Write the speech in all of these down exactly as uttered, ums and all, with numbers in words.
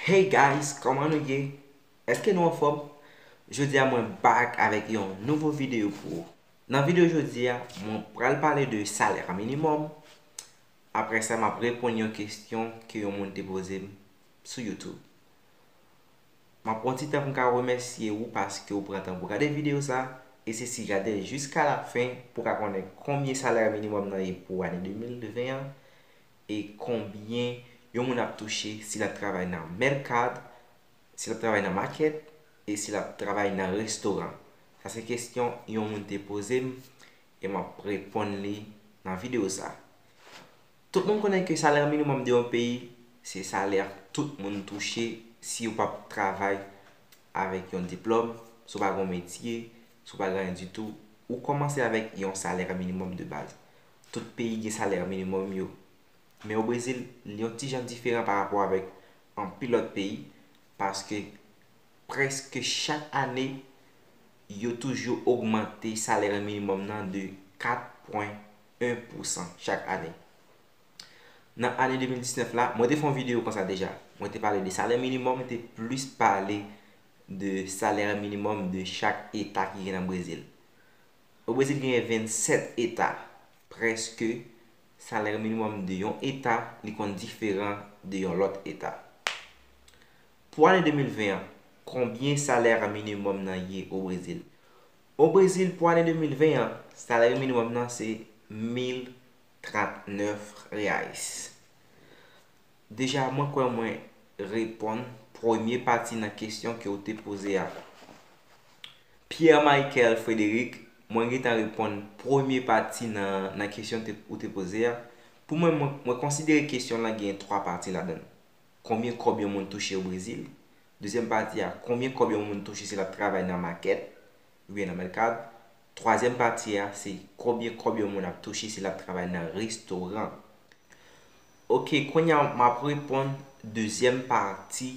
Hey guys, kòman nou ye? Èske nou anfòm? Jodi a mwen back avèk yon nouvo videyo pou ou. Nan videyo jodi a, mwen pral pale de salè minimòm. Apre sa, m ap reponn yon kesyon ke yon moun te poze m sou YouTube. M ap pran ti tan pou m ka remèsye ou paske ou pran tan pou gade videyo sa, e se si gade l jiska la fen pou w ka konnen konbyen salè minimòm nan ye pou ane de mil ven an, e konbyen yon moun ap touche si l ap travay nan mèkad, si l ap travay nan makèt, e si l ap travay nan restoran. Sa se kesyon yon moun te poze m, e m ap reponn li nan videyo sa. Tout moun konnen ke salè minimòm de yon peyi, se salè tout moun touche si w p ap travay avèk yon diplòm, si w pa gen yon metye, si w pa gen anyen ditou, ou kòmanse avèk yon salè minimòm de baz. Tout peyi gen salè minimòm yo. Men o Brezil, li yon ti jan diferan pa rapò avèk anpil lòt peyi, paske prèske chak ane, yo toujou ogmante salè minimòm nan de kat pwen en pousan chak ane. Nan ane de mil diznèf la, mwen te fè yon videyo konsa deja. Mwen te pale de salè minimòm, mwen te plis pale de salè minimòm de chak eta ki gen nan Brezil. O Brezil genyen vennsèt eta. Prèske salè minimòm de yon eta, li konn diferan de yon lòt eta. Pou ane de mil ven an, konbyen salè minimòm nan ye o Brezil? O Brezil, pou ane de mil ven an, salè minimòm nan se mil trannèf reais. Deja, mwen kwè mwen reponn premye pati nan kesyon ke w te poze a. Pierre Michael Frédéric, mwen gentan reponn premye pati nan, nan kesyon te, ou te poze a. Pou mwen, mwen, mwen konsidere kesyon lan gen twa pati ladan l. Konbyen kòb yon moun touche o Brezil? Dezyèm pati a, konbyen kòb yon moun touche si l ap travay nan makèt oubyen nan mèkad? Twazyèm pati a, se konbyen kòb yon moun ap touche si l ap travay nan restoran? Oke, kounye a m ap reponn dezyèm pati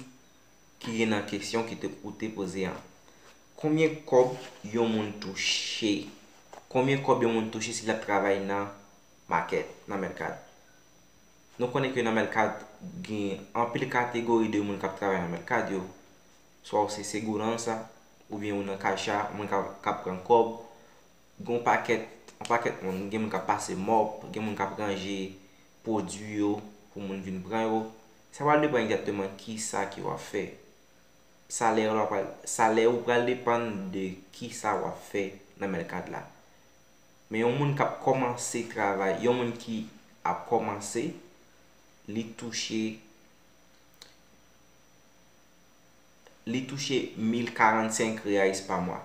ki gen nan kesyon ki te, ou te poze an. Konbyen kòb yon moun touche? Konbyen kòb yon moun touche si l ap travay nan makèt, nan mèkad? Nou konnen ke nan mèkad gen anpil kategori de moun k ap travay nan mèkad yo. Swa ou se segurança, oubyen ou nan kaxa, moun k ap, k ap pran kòb. Gen yon pakèt, yon pakèt moun, gen moun k ap pase mòp, gen moun k ap ranje pwodui yo pou moun vin pran yo. Sa pral depann egzakteman kisa ke w ap fè. Salè w pral, salè ou pral depann de kisa w ap fè nan mèkad la. Men yon moun k ap kòmanse travay, yon moun ki ap kòmanse, li touche, li touche mil karannsenk reais pa mwa.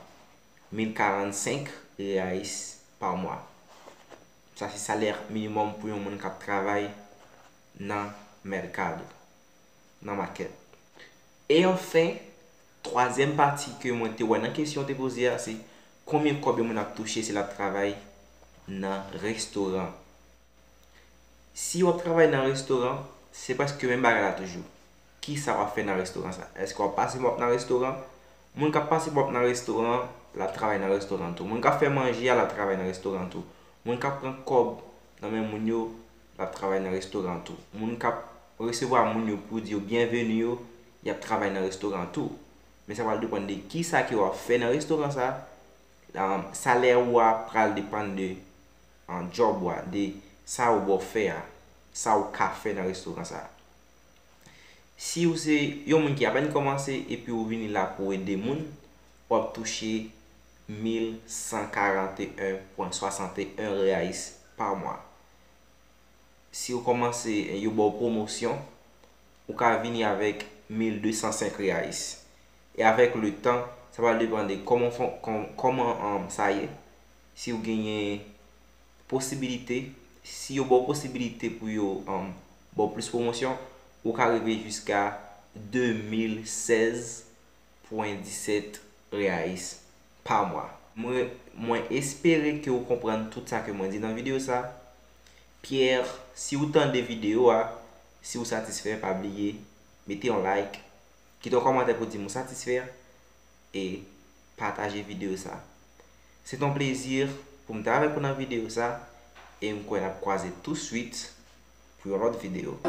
Mil karannsenk reais pa mwa. Sa se salè minimòm pou yon moun k ap travay nan mèkado, nan makèt. E anfen, twazyèm pati ke mwen te wè nan kesyon te poze a, se konbyen kòb yon moun ap touche si l ap travay nan restoran. Si w ap travay nan restoran, se prèske menm bagay la toujou. Kisa w ap fè nan restoran sa? Èske w ap pase mòp nan restoran? Moun k ap pase mòp nan restoran, l ap travay nan restoran tou. Moun k ap fè manje a, l ap travay nan restoran tou. Moun k ap pran kòb nan men moun yo, l ap travay nan restoran tou. Moun k ap resevwa moun yo pou di yo byenveni yo, y ap travay nan restoran tou. Men sa pral depann de kisa ke w ap fè nan restoran sa. Am, salè ou a pral depann de, am, djòb ou a, de sa yo ba w fè a, sa ou ka fè nan restoran sa. Si ou se yon moun ki apèn kòmanse epi ou vini la pou w ede moun, w ap touche mil san karannteyen pwen swasanteyen reais pa mwa. Si ou kòmanse, yo ba w pwomosyon, ou ka vini avèk mil de san senk reais. E avèk le tan, sa va depann de kòman fon-, kòm-, kòman, um, sa ye. Si ou genyen posibilite, si yo ba w posibilite pou yo, um, ba w plis pwomosyon, ou ka rive jiska de mil sèz pwen disèt reais pa mwa. Mwen, mwen espere ke ou konprann tout sa ke mwen di nan videyo sa. Pierre, si ou tande videyo a, si ou satisfè, pa bliye mete yon like, kite yon kòmantè pou di m ou satisfè, e pataje videyo sa. Se t on plezi pou m te avèk ou nan videyo sa, e m kwè n ap kwaze touswit pou yon lòt videyo.